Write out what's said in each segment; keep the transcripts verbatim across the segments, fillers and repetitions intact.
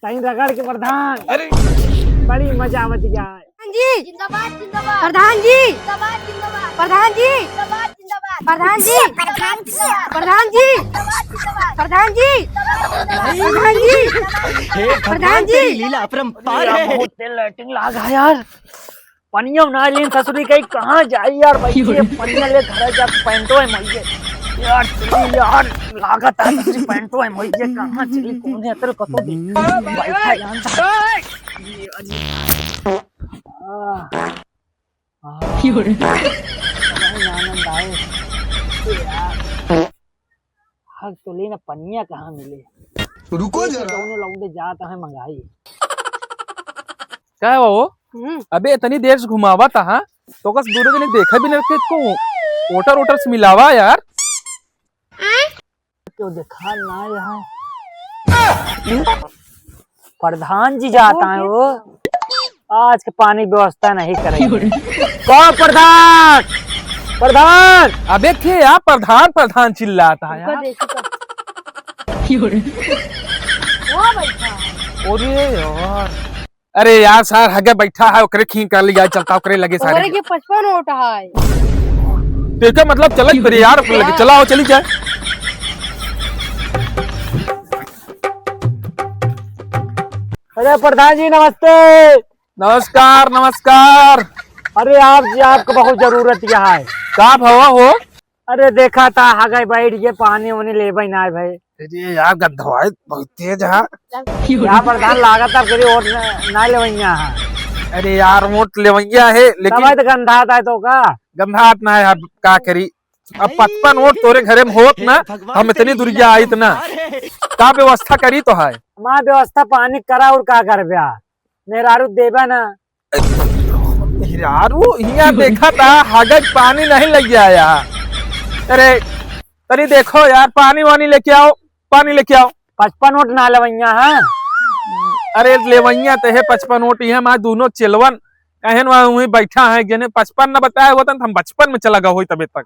तनी रगड़ के प्रधान। अरे। बड़ी मजा आवत यार। प्रधान जी। जिंदाबाद, जिंदाबाद। प्रधान जी। जिंदाबाद, जिंदाबाद। प्रधान जी। जिंदाबाद, जिंदाबाद। प्रधान जी। प्रधान जी। जिंदाबाद, जिंदाबाद। प्रधान जी। जिंदाबाद, जिंदाबाद। प्रधान जी। हे भगवान, प्रधान जी। तेरी लीला अपरंपार है। बहुत तेज लाइटिंग लाग है यार। पनिया ना लेन ससुरी कहीं कहाँ जाई यार भाई, ये पनिया ले घर जा पैंटो है मइये। यार चली यार, लागत है ससुरी पैंटो है मइये, कहाँ चली कौन है तेरे कतो दी। बैठा यार। ये अजी। आह। आह। आनंद आए। यार। हक तो लेना पनिया कहाँ मिले। रुको जरा। दोनों लौंडे जात हैं मंगाई। का हो? हम्म। अबे इतनी देर से घुमावा था, हाँ? तो कस दोनों दिन देखा भी नहीं रखे को वोटर वोटर से मिलावा यार। क्यों देखा ना यहाँ? प्रधान जी जाता है वो। आज के पानी व्यवस्था नहीं करेंगे। कौन प्रधान? प्रधान! अबे थे यार, प्रधान, प्रधान चिल्लाता है यार। देखो तो। वो बैठा है। अरे यार। अरे यार, सार हगे बैठा है, ओकरे खींच कर लिया चलता, ओकरे लगे सारे। ओकरे के पचपन वोट है। तो क्या मतलब, चल तेरे यार, ओकरे लगे हाँ। चलाओ, चली जाए। अरे प्रधान जी नमस्ते। नमस्कार, नमस्कार। अरे आप जी, आपको बहुत जरूरत यहाँ है। का भवा हो? अरे देखा था, हगे बैठ के पानी वानी लेबे ना भाई। अरे यार, गंधवाई बहुत तेज है। क्या प्रधान लागत अब करी वोट न-, ना लेवैया है। अरे यार, वोट लेवैया है, लेकिन तब तो गंधात है तो का? गंधात ना है, अब का करी? अब पचपन वोट तोरे घरे में होत ना, हम इतनी दुरिया आइत ना। का व्यवस्था करी तो है? हमार व्यवस्था पानी करा और का करबे? मेहरारू देबे ना। मेहरारू हियाँ देखा था, हगज पानी नहीं लग आया। अरे, अरे देखो यार, पानी वानी लेके आओ, पानी लेके आओ। पचपन वोट ना लेवैया है। अरे लेवैया तो है पचपन वोट, ये हमारे दोनों चेलवन कहन वहाँ वहीं बैठा है, जने पचपन न बताया होता तो हम बचपन में चला गया होई तबे तक।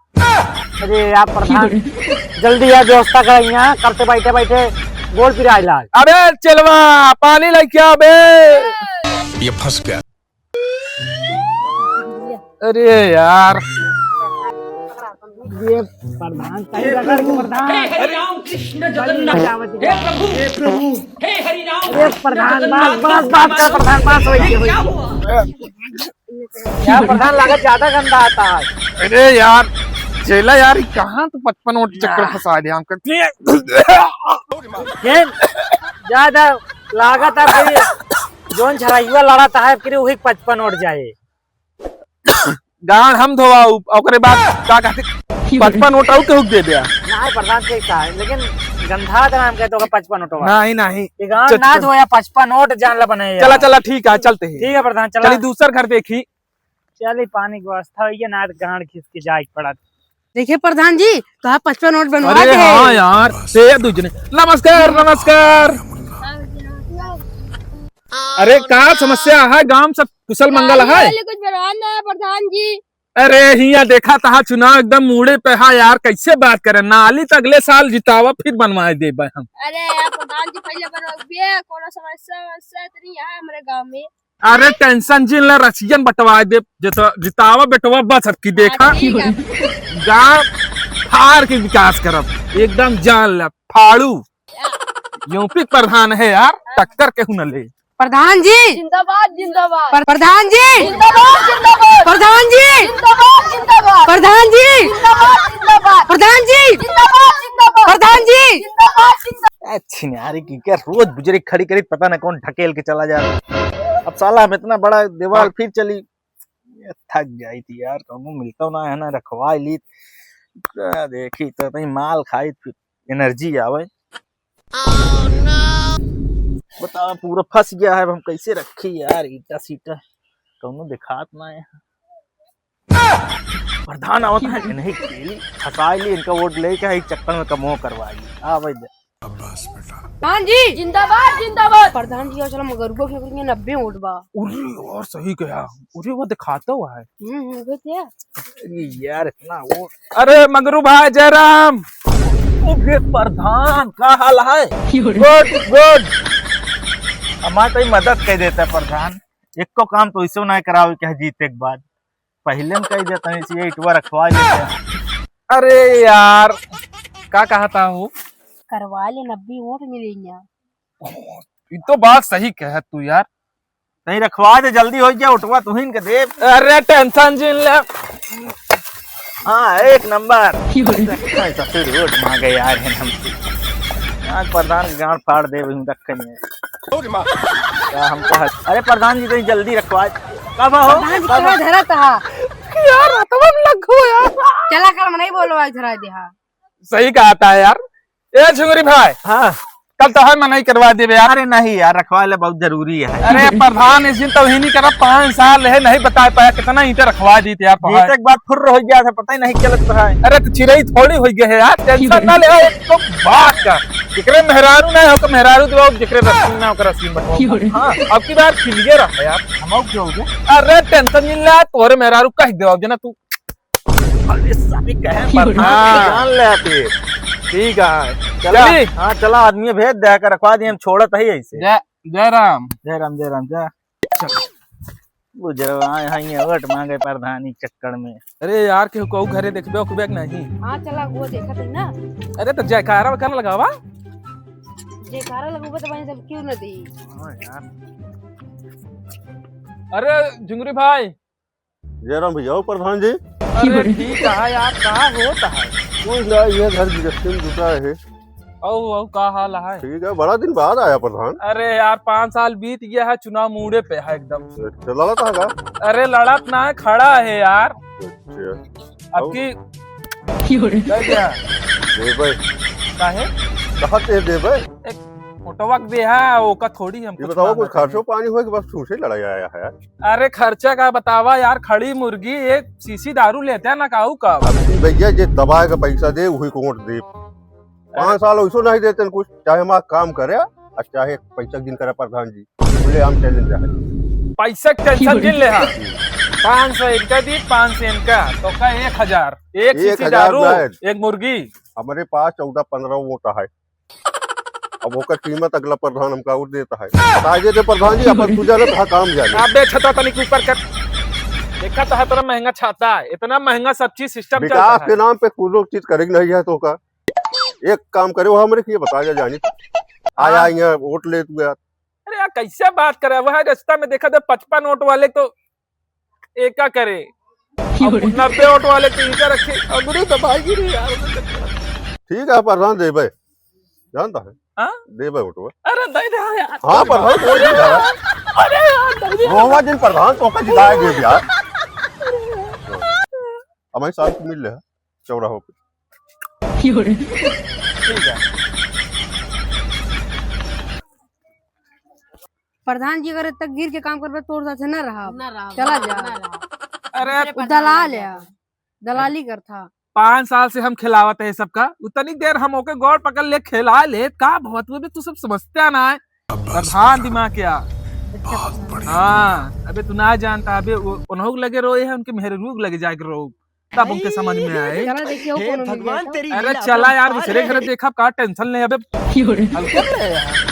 अरे यार प्रधान, जल्दी यार व्यवस्था करें यहाँ, कब से बैठे बैठे गोल पिराए लाग। अबे चेलवा, पानी लेके आ बे। ये फंस गया। अरे यार, ये प्रधान सही लगा कि प्रधान। हे हरि राम कृष्ण जगन्नाथ। हे प्रभु, हे प्रभु। हे हरि राम अरे कृष्ण प्रधान, जगन्नाथ। बस, बस, बस कर प्रधान, बस, वही, वही। क्या हुआ? यार प्रधान लागत ज्यादा गंदा आता है। अरे यार, चेला यार, ये कहाँ तो पचपन वोट चक्कर फंसा दिया हमको। ये ज्यादा लागत है फिर जोन झरैया लड़त है, फिर वही पचपन वोट जाए। गांड हम धोवाऊ, ओकरे बाद का कहते, पचपन वोट आऊ केहू के दे दिया। ना प्रधान ठीक है, लेकिन गंधा तो नाम कहते होगा पचपन वोट। नहीं, नहीं। ये गांड चल, ना चल। धोया, पचपन वोट जान ला बने चला, यार। चला, ठीक है, चलते हैं। ठीक है प्रधान, चला। चलिए दूसर घर देखी। चलिए पानी की व्यवस्था हुई है, ना तो गांड खींच के जाए पड़ा। देखिए प्रधान जी, तो आप पचपन वोट बनवा अरे दे। हाँ यार, से दूजने। नमस्कार, नमस्कार। अरे का समस्या है? गांव सब कुशल मंगल है? नाली वाली कुछ बनवाना है प्रधान जी। अरे हिया देखा तहा चुनाव एकदम मूड़े पे है यार, कैसे बात करे? नाली तो अगले साल जितावा फिर बनवाए देबे हम। अरे यार प्रधान जी पहले बनवाइए, कोनो समस्या वमस्या तो नहीं है हमारे गांव में? अरे टेंशन जिन ला, रसियन बंटवाए दे, जित-, जितावा बेटवा बस अब की देखा। हाँ, ठीक है। गांव फाड़ के विकास करब, एकदम जान ला फाड़ू। यूपी प्रधान है यार, टक्कर केहू न ले। प्रधान जी। जिंदाबाद, जिंदाबाद। प्र-, प्रधान जी। जिंदाबाद, जिंदाबाद। प्रधान जी। जिंदाबाद, जिंदाबाद। प्रधान जी। जिंदाबाद, जिंदाबाद। प्रधान जी। जिंदाबाद, जिंदाबाद। प्रधान जी। जिंदाबाद, जिंदाबाद। ए, छिनारी की क्या रोज बुजरे खड़ी करी, पता ना कौन ढकेल के चला जा रहा। अब साला हम इतना बड़ा दीवार फिर चली, ये थक जाई थी यार, कौनो मिलता ना है ना, रखवा ली। क्या देखी तो नहीं माल खाई फिर एनर्जी आवे। बता पूरा फंस गया है, अब हम कैसे रखी यार ईटा सीटा, कौनो दिखात ना है। प्रधान आवत है, इन्हें केली फंसा ली, इनका वोट लेके एक चक्कर में कमो करवाई। आ भाई दे। अब्बास बेटा। प्रधान जी जिंदाबाद, जिंदाबाद। प्रधान जी, चलो मगरुआ के लिए नब्बे वोट बा। अरे और सही कहा, अरे वो दिखाता हुआ है। हम्म, हम्म, वो क्या? अरे यार इतना वो, अरे मंगरू भाई जयराम। अरे प्रधान का हाल है? गुड, गुड। हमार तो ई मदद कर देता प्रधान, एको काम तो ऐसे ना करावे के है जीते के बाद, पहले हम कह देता है इसे इटवा रखवा लेते हैं। अरे यार, का कहता हो? करवा ले, नब्बे वोट मिलेंगे। ई तो बात सही कह तू यार। नहीं रखवा दे, जल्दी हो गया, उठवा तुहिन के दे। अरे टेंशन जिन ले। हाँ, एक नंबर। ऐसा फिर वोट मांगे यार, हैं हम। आज प्रधान के गांड फाड़ दे, वहीं रख कहीं। क्या हमको है? अरे प्रधान जी, कहीं जल्दी रखवा। कब हो? प्रधान जी, कब? कहाँ धरा था? यार, रतवा में लग गो यार। चला कर, मैं नहीं बोलो, आज धरा दे, हाँ। सही कहा था यार। ए झुंगरी भाई, हाँ। कल तो है मनई करवा देबे यार। अरे नहीं यार, रखवा ले, बहुत जरूरी है। अरे प्रधान, इस दिन तो ही नहीं करा, पाँच साल है नहीं बता पाया कितना ईंटा रखवा दी थे यार। जीते के बाद फुर्र हो गया था, पता ही नहीं चलत रहा है। अरे तो चिरई थोड़ी हो गया है यार, टेंशन ना ले, एक तो बात का, जेकरे मेहरारू ना हो, मेहरारू दिवाओ, जेकरे रसीन ना हो, ओकर रसीन बटवाओ। हाँ, अब की बार खिलिए रहा यार। हम क्यों हो गए? अरे टेंशन नहीं ले, तोरे मेहरारू कह दे, अब जना तू अरे सामी कहे की बोल रहा? प्रधान के जान ले आप ये। ठीक है। चला, चली? हाँ, चला, आदमी भेज दे, कर रखवा दिए, हम छोड़त है ऐसे। जय, जय राम। जय राम, जय राम, जय। गुजरवा आए हैं ये वोट मांगे प्रधानी चक्कर में। अरे यार, केहू कहू घरे देखबे उखबे कि नहीं? हाँ, चला, वो देखत है ना। अरे तो जयकारा वकारा लगावा। जयकारा लगबे तो बने सब क्यों न दी। हाँ यार। अरे झुंगरी भाई, जयराम भैया, हो प्रधान जी? अरे ठीक है यार, का होता है? कुछ ना, ये घर गृहस्थी में जुटा है। औ, औ, का हाल है? ठीक है, बड़ा दिन बाद आया प्रधान। अरे यार, पाँच साल बीत गया है, चुनाव मूड़े पे है एकदम। अच्छा, लड़त है का? अरे लड़त ना है, खड़ा है यार। अच्छा। अब की क्यों रे? कह दिया। देबे। काहे? कहाँ से देबे? एक फोटोवा के दे है, ओका थोड़ी हमको ये बताओ, चुनाव कुछ करना है। खर्चो पानी हो कि बस ठूसे लड़ाई आया है यार? अरे खर्चा का बतावा यार, खड़ी मुर्गी एक शीशी दारू लेते हैं ना काऊ का। अब की भैया, जे दबाए का पैसा दे, वही को वोट दे। पाँच साल वैसो नहीं देते कुछ, चाहे हमारा काम करे और चाहे पैसा गिन करे प्रधान जी। बोले हम चैलेंज है। पैसा के टेंशन जिन ले हा। पाँच सौ इनका दी, पाँच सौ इनका, तो का एक हजार। एक एक शीशी हजार दारू, जायज। एक मुर्गी। हमारे पास चौदह पन्द्रह वोट है। अब ओकर कीमत अगला प्रधान हमका और देता है। काहे दे प्रधान जी, अपन तू जाने तो काम जाने। अबे छता तनिक ऊपर कर। देखा तो है तेरा महंगा छाता है, इतना महंगा सब चीज सिस्टम चलता विकास है। के नाम पे कुछ लोग चीज करेगी नहीं है तो का? एक काम करे, वो हमरे के बता जा जानी। आया हाँ। यहाँ वोट ले तू यार। अरे यार, कैसे बात करे? वह रास्ता में देखा था पचपन वोट वाले तो एका करे, अब नब्बे वोट वाले तो इनका रखे। अगुरी दबाएगी रे यार। ठीक है, प्रधान देबे, जानता है? हाँ? देबे वोटवा। अरे दे दे यार। हाँ, प्रधान, कोई नहीं था। अरे यार, दे दे। रोवा दिन प्रधान तो का जिताए गए यार। हमारी शाम को मिल ले चौराहों पे। ठीक है। प्रधान जी, अगर इतना गिर के काम करबे, तोर साथे ना रहा। ना रहा, चला जा। ना रहा। अरे, दूसरे उ प्रधान दलाल आ है, गया। दलाली करता। पाँच साल से हम खिलावत है सबका, उतनी देर हम ओके गोड़ पकड़ ले खिला ले, का भवत हुए भी तू सब समझते ना है। प्रधान दिमाग क्या? अच्छा, प्रधान। हाँ, अबे तू ना जानता, अबे वो उन्हों लगे रोए हैं, उनके मेहरारू लगे जाके रो। तब उनके समझ में आए। चला देखिए, वो हे कौन मिल भगवान गया था। तेरी अरे लीला चला यार, अपरंपार दूसरे है। घर देखा, का टेंशन नहीं अबे। क्यों रे? हल्के में ले यार।